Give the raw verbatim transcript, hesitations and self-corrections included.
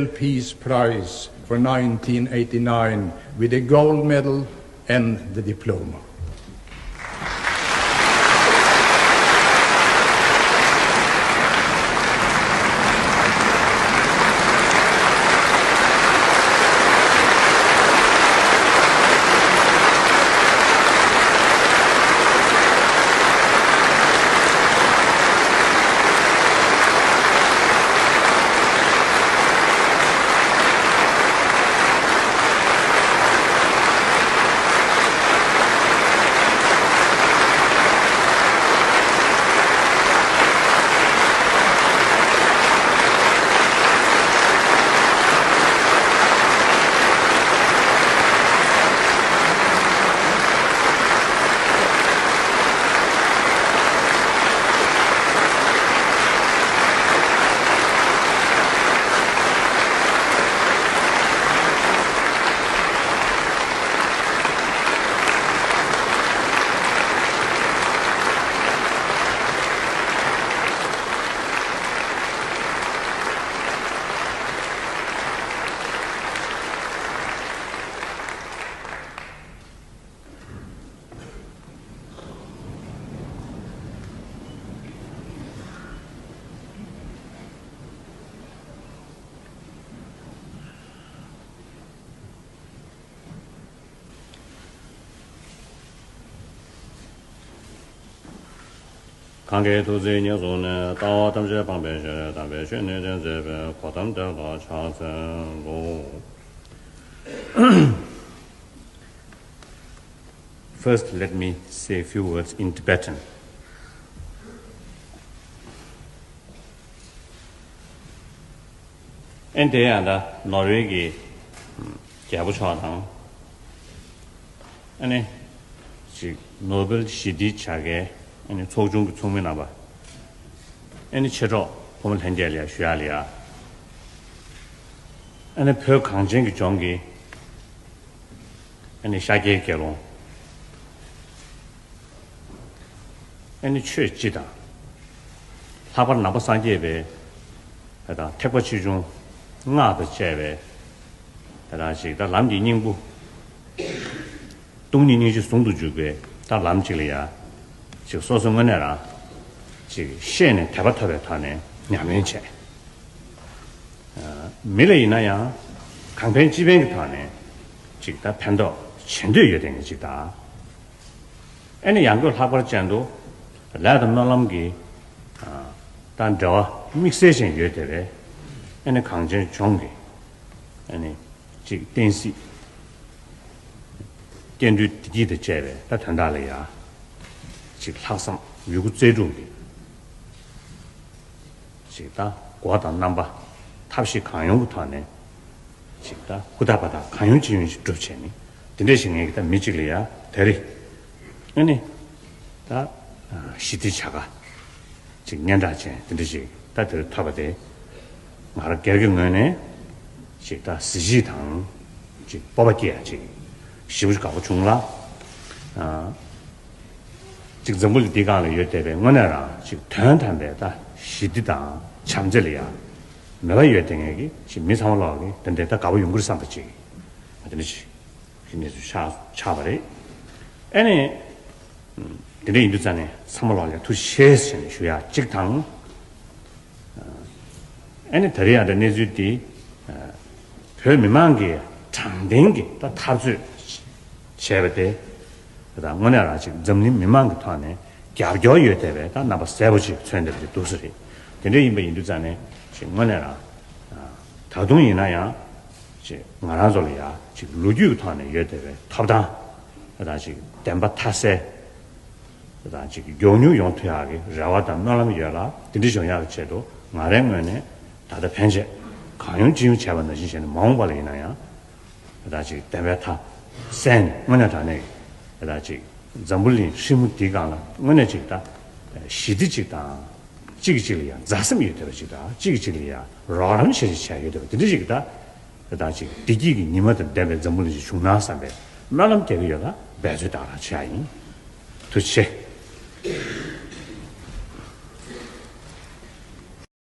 Peace Prize for nineteen eighty-nine with a gold medal and the diploma. གང་གི་ཐུགས་བརྩེ་ཉེར་བཟུང་ནས། ལྟ་བ་ཐམས་ཅད་སྤངས་པའི་ཕྱིར། དམ་པའི་ཆོས་ནི་སྟོན་མཛད་པའི། གོ་ཏམ་དེ་ལ་ཕྱག་འཚལ་ལོ། First, let me say a few words in Tibetan. ཨན་དེ་ཡང་ད་ནོར་ཝེ་གི་རྒྱལ་པོ་མཆོག་དང་། ཨ་ནི་ཅིག་ནོ་བེལ་ཞི་བདེའི་བྱ་དགའི་ཨ་ནི་ཚོགས་ཆུང་གི་ཚོགས་མི་རྣམ་པ། ཨ་ནི་མཆེད་གྲོགས་ཕོ་མོ་ལྷན་རྒྱས་ལ་ཡ་ཞུ་ཡག་ལ་ཡ། ཨ་ནི་བོད་གངས་ཅན་གྱི་ལྗོངས་ཀྱི་ཨ་ནི་ཤཱཀྱའི་དགེ་སློང་། ཨ་ནི་ཆོས་སྤྱི་དང་། ལྷག་པར་ནང་པ་སངས་རྒྱས་པའི་ད་ཐེག་པ་ཆེ་ཆུང་སྔགས་དང་བཅས་པའི་ད་ཅིག་ད་ལམ་གྱི་སྙིང་པོ། སྟོང་ཉིད་སྙིང་རྗེ་ཟུང་དུ་འཇུག་པའི་ད་ལམ་ཅིག་ལ་ཡ། ཅིག་སོ་སོ་དངོས་གནས་རང་ཅིག་ཤེས་ནས་དད་པ་ཐོབ་པའི་ཐོག་ནས་ཉམས་ལེན་བྱས། མི་ལ་ཡིན་ན་ཡང་གང་ཕན་ཅི་ཕན་གྱི་ཐོག་ནས་ཅིག་ད་ཕན་ཐོགས་བྱེད་འདོད་ཡོད་དེ་ངས་ཅིག་ད། ཨ་ནི་ཡང་སྒོས་ལྷག་པར་ཅན་དུ་ལས་དང་སྨོན་ལམ་གྱི་ད་འབྲེལ་བ་དམིགས་བསལ་ཅན་ཡོད་དེ་བས། ཨ་ནི་གངས་ཅན་ལྗོངས་ཀྱི་ཨ་ནི་ཅིག་བསྟན་སྲིད་སྐྱེ་འགྲོའི་བདེ་སྐྱིད་དང་བཅས་པའི་ད་དོན་དག་ལ་ཡ་ཅིག་ལྷག་བསམ་ཡོད་རྒུ་རྩལ་སྤྲུགས་ཀྱིས། ཅིག་ད་སྒོ་དང་རྣམ་པ་ཐབས་ཤེས་གང་ཡོང་གི་ཐོག་ནས་ཅིག་ད་ཧུར་ཐག་པ་ཐག་གང་ཡོང་ཅི་ཡོང་ཞིག་སྒྲུབ་བྱས་ནས་དེ་འདྲ་ཞིག་ངེད་ཀྱི་ད་མི་གཅིག་ལ་ཡ་དེ་རིང་ཨ་ནི་ད་ཞི་བདེ་བྱ་དགའ་ཅིག་སྙན་གྲགས་ཅན་དེ་འདྲ་ཞིག་ད་དེར་ཐོབ་པ་དེ་ང་རང་སྒེར་གྱི་ངོས་ནས་ཅིག་ད་གཟི་བརྗིད་དང་ཅིག་སྤོབས་པ་སྐྱེ་ཡ་ཅིག་ཞེ་པོ་ཅིག་དགའ་པོ་བྱུང་ལ། ཅིག་འཛམ་བུ་གླིང་འདིའི་སྒང་ལ་ཡོད་བསྡད་པའི་དངོས་གནས་རང་ཅིག་དོན་དམ་པའི་ད་ཞི་བདེ་དང་བྱམས་བརྩེ་ལ་ཡང་མེད་པ་ཡོད་བསྡད་མཁན་གྱི་ཅིག་མི་ཚང་མ་ལོག་གི་དེ་འདྲའི་ད་དགའ་པོ་ཡོང་གི་རེད་བསམ་པ་ཅིག་དེ་འདྲ་ཅིག་གི་གནས་ཚུལ་ཆགས་ཆགས་པ་རེད། ཨ་ནི་དེ་འདྲ་ཡིན་དུས་ཙང་ནས་ཚང་མ་ལོག་ལ་ཐུགས་རྗེ་ཆེ་ཟེར་ནས་ཞུ་ཡག་གཅིག་དང་། ཨ་ནི་ད་རེས་ཡང་ད་གནས་ཚུལ་འདི་བོད་མི་མང་གིས་དྲང་བདེན་གྱི་ད་འཐབ་རྩོད་བྱས་པ་དེ་ད་དངོས་གནས་རང་ཅིག་འཛམ་གླིང་མི་མང་གི་ཐོག་ནས་རྒྱབ་སྐྱོར་ཡོད་བསྡད་པའི་ད་རྣམ་པ་གསལ་པོ་ཅིག་མཚོན་བསྡད་པ་ཅིག་འདུག་ས་རེད། དེ་འདྲ་ཡིན་པ་ཡིན་དུས་ཙང་ནས་ཅིག་དངོས་གནས་རང་ད་དུང་ཡིན་ན་ཡང་ཅིག་ང་རང་ཚོ་ལ་ཡང་ཅིག་ལོ་རྒྱུས་ཀྱི་ཐོག་ནས་ཡོད་བསྡད་པའི་ཐོབ་ཐང་ད་ཅིག་བདེན་པ་མཐའ་གསལ། དང་ཅིག་མགྱོགས་མྱུར་ཡོང་ཐུབ་ཡག་གི་རེ་བ་དང་སྨོན་ལམ་ཡོད་ལ། དེ་འདྲ་བྱུང་ཡག་གི་ཆེད་དུ་ང་རའི་ངོས་ནས་ད་ལྟ་ཕན་ཆད་གང་ཡོང་ཅི་ཡོང་བྱས་པ་ནང་བཞིན་བྱས་ནས་མ་འོངས་པ་ལ་ཡིན་ན་ཡང་ད་ཅིག་བདེན་པའི་མཐའ་གསལ་ནས་དངོས་གནས་དྲང་གནས་ཀྱི་ད་ཅིག་འཛམ་བུ་གླིང་ཧྲིལ་མོ་འདིའི་སྒང་ལ་དངོས་གནས་ཅིག་ད་ཞི་བདེ་ཅིག་དང་གཅིག་གིས་གཅིག་ལ་ཡང་མཛའ་སེམས་ཡོད་བསྡད་པ་ཅིག་དང་གཅིག་གིས་གཅིག་ལ་ཡང་རོགས་རམ་བྱེད་ཅིག་བྱས་ཡོད་བསྡད་པ་དེ་འདྲ་ཅིག་ད། དེ་དག་ཅིག་བདེ་སྐྱིད་ཀྱི་ཉི་མ་དང་ལྡན་པའི་འཛམ་བུ་གླིང་ཞིག་བྱུང་ན་བསམ་པའི་སྨོན་ལམ་རྒྱག་གི་ཡོད་ལ་འབད་རྩོལ་དག་རང་བྱེད་ཡ་ཡིན། ཐུགས་རྗེ་ཆེ།